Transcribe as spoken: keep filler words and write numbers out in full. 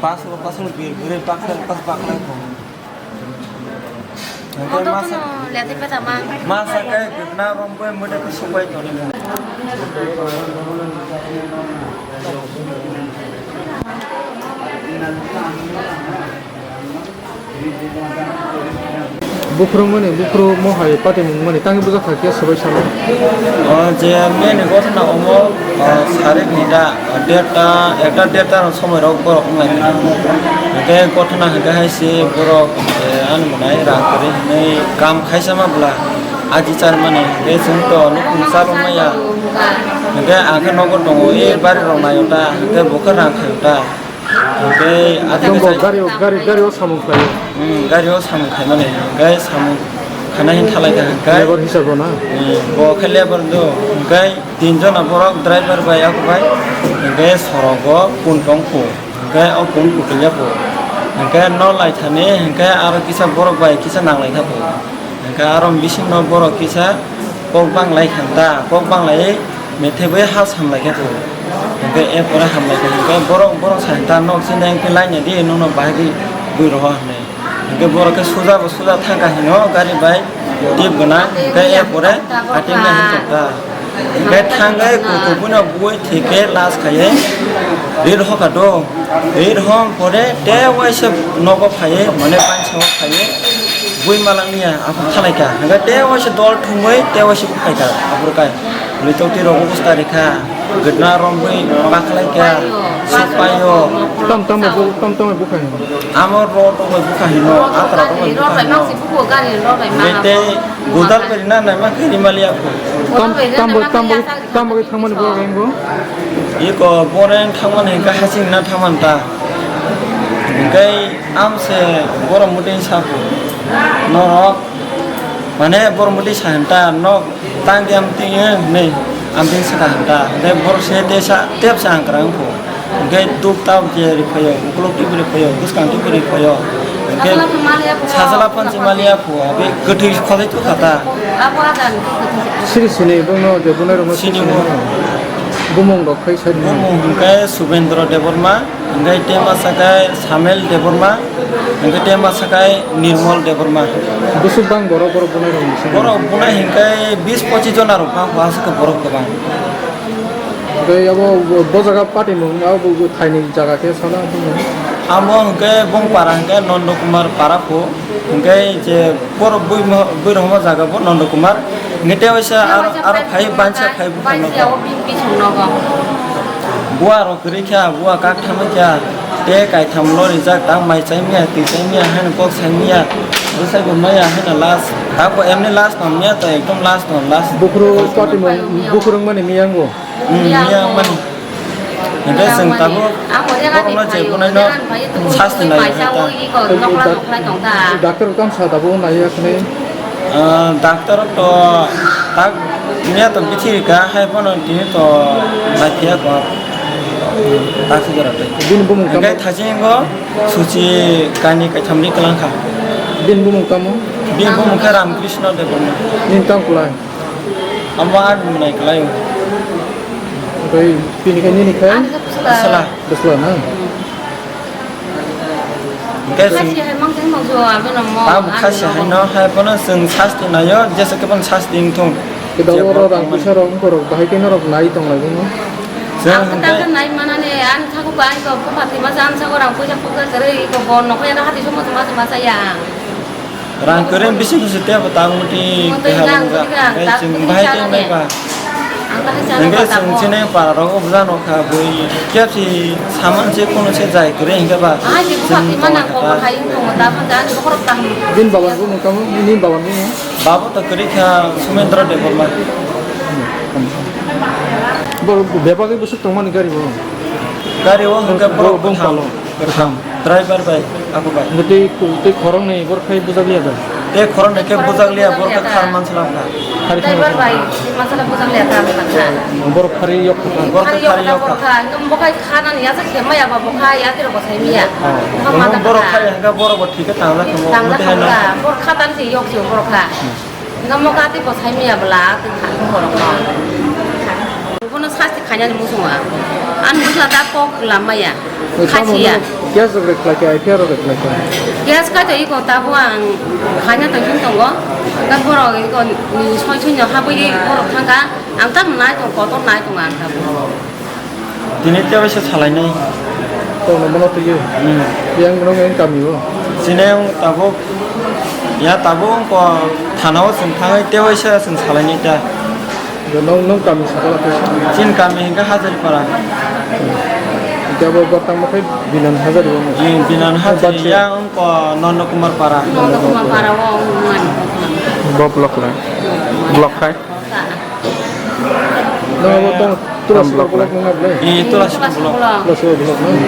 Pasal pasal bir bir bakal pas bakal ko. Odo masa, kono lete peta mang. Masa kai guna rompe mode ko supai toni mo. Buphuru mani, buphuru mohai patimung mani, tangwi bujak kha khe swbai salo. O je meni gotna omo, o, sarik ni da, derta, ekta derta rok somoi rok borok wng lai kha. Hwnkhe gotna hwnkhe hai se borok, e, ani mwnai rang kwrwi hwnwi kam khaisa ma bwla aji char mani, hwnkhe chwng to nukhung chalok maya. Hwnkhe ang khe nogo tongo, e, bari rok naio ta, hwnkhe bo khe rang khaio ta. Hwnkhe atwng Tongo sai gari o, gari, gari o samung khlaio. Hmm, gari o samung khaimani. Hwnkhe samung khana hin thalai kha hwnkhe. Lebar hisab rw na? Hmm, bo khe lebar do. Hwnkhe tin jona borok driver bai ako bai. Hwnkhe sorogo kun tong kho. Hwnkhe o kun kutung ya kho. Hwnkhe no lai thani hwnkhe aro kisa borok bai kisa nang lai kha kho. Hwnkhe aro bisingno borok kisa kok bang lai kha ta, kok bang lai methebwi ha samlai khe tongo. Hwnkhe er pore hamlai khe hwnkhe borok, borok sai ta nok sini hwnkhe laina di, nono bahai di bui roho hinwi. Hwnkhe borok khe suja bo suja thang kha hino gari bai tip gwnang, hwnkhe er pore atim nai hwn tong ta. Hwnkhe thangwi kukubuino bui thik khe last khaiwi rir hoka do. Rir hom pore te waisa nogo phaiwi mane pansa o phaiwi bui malangya aphuru thalai kha. Hwnkhe te waisa dol thumwi te waisa phai kha aphuru kai. Hwnwi tongtwi rok bwsta rikha, gwdna romwi bakhlai kha, supaio. Tam tamo bu-, tam tamo bukha hino? Amo rot rok bai bukha hino, atra rok bai bukha hino. Bete godal bai rina naima khe rimaliya kho. Tam, tam bo, tam bo, tam bo thangmani borok engo? Iko boren thangmani hwnkhe hasing na thangmani ta. Hwnkhe amse borok mwtwi sa kho. Norok mane borok mwtwi sa hwn ta, nok Tang di amtwng, eh, nei, amtwng saka hanta. Hwnkhe borok se tesa, tep sa ang kwrang pho. Hwnkhe tuk tab je ri phaio, ukuluk twi ri phaio, bwskang twi ri phaio. Hwnkhe sajla phan si maliya pho, abi kwthwi khosai tu khata. Siri sini bongno je bunai rokno sini sini mo. Bumung rok khai sai. Bumung hwnkhe Subendra Debbarma. Hwnkhe tema sakai Samel Debbarma, hwnkhe tema sakai Nirmol Debbarma. Bwswk bang borok, borok bunai rok ni bisingo? Borok bunai hwnkhe bis pochis jona rok bang, bo aswk khe borok kwbang. Hwnkhe abo bo, bo jaga patimung, abo bo thaini jaga khe sana bumung? Amo hwnkhe bong para hwnkhe Nondo Kumar para pho, hwnkhe je borok bui mo-, bui rok mo jaga bo Nondo Kumar. Hwnkhe tei waisa aro, aro phai bansa phai bwkhano. Buwa rok kwrwi kha, buwa kak thangwi kha. Tei kaitham lo rijak, tang mai chai miya, twi chai miya, haino kok sai miya. Bwsai bo maya haino last. Tako emni last tong miya to, ekdom last tong, last. Bukhuru party mo, bukhuru wngmani miyango. Hmm, miya wngmani. Hingke chwng tabuk borokno je bunaino sasti nai ta. Doctor kam sa tabuk nai yakni. Ah, doctor to tak niya to bithi rika hai pono tini to naiphiya ko. Takhuk jora tei. Bini bumung tamo? Hingke thajingo suchi kani kaitham ni kwlang kha. Bini bumung tamo? Bini bumung khe Ramkrishna Debbarma. Nini tamo kwlai? Amo ani mwnai kwlai o. Tei bini khe nini khe? Ani khe bwsla. Bwsla na? Hingke chwng khasi hai mang tong nukgo, abono mo, abo ani khasi no hai no hai bono chwng sasti naio, jesa khe bono sasti wng thung. Khe da oro rang puisa rok wngkha rok bahai khe norok nai tong lai bono. Chwng ang hwnkhe ta nai manani, ani thago bai ko bupha thwima cha, ani thago rang puisa kokha kwrwi ko bo nokho ya hati somo tongma tongma chaya. Rang kwrwi bising bising tei bo tang muti keha rang kwrwi ka, tei chwng bahai khe nai ba. Ang bahai chana. Hingke chwng chini para rogo bwsa nokha bui kebsi saman se kono se jai kwrwi hingke ba. Ahai ni bupha thwima nang ko bahai wng tongo da phang ani bokhorok tang. Bini baba ni bumung tamo, nini baba ni bumung? Baba to kwrwi kha Sumendra Debbarma. Bo bebagwi bwswk tongmani gari bo? Gari o hingke borok bwthang. Kwtham. Driver bai, abo bai. Hingke tei, tei khoroknwi borok khai bwjak liya da? Tei khoroknwi khe bujak liya, borok khe khar mansa lang kha. Khari driver bai mansa lang bujak liya ta mansa kha. Borok khari yok kha. Borok khari yok kha, borok kha. Nang bo khai kha nang ya sa khe maya ba bo kha ya tiro bo sai miya. Borok khari hangka borok bo thik khe tang jak kha. Tang jak kha. Borok kha tan se yok se borok kha. Nang mo kati bo sai miya bla, twi kha borok no. Bono sasti khainani muchungo ang. Ani bwsla da kok lamaya. Khasiya. Gas rok rek khlai kha, I P R rok rek khlai kha. Gas kai to iko tabo ang khaina to hin tongo. Ka borok iko ni soi soi no habwi borok thangka. Ang tam nai tong kotor nai tong ang tabo. Tini tei waisa salainai. Tongno bono twiwi. Hmm. Yang nong yang kami o. Sini yang tabuk, ya tabuk ko thana o chwng thangai tei waisa chwng salainai ta. Yo nong nong kami saka la twi. Chin kami hingka Hazari para. Jabo gortang mo khai Binan Hazari o. Binan Hazari ya ko Nondo Kumar para. Nondo Kumar para o. Bo block lai. Block khai. Nang abo tong Tulasika block nang na ble? Eh, Tulasika block. Tulasika block nang.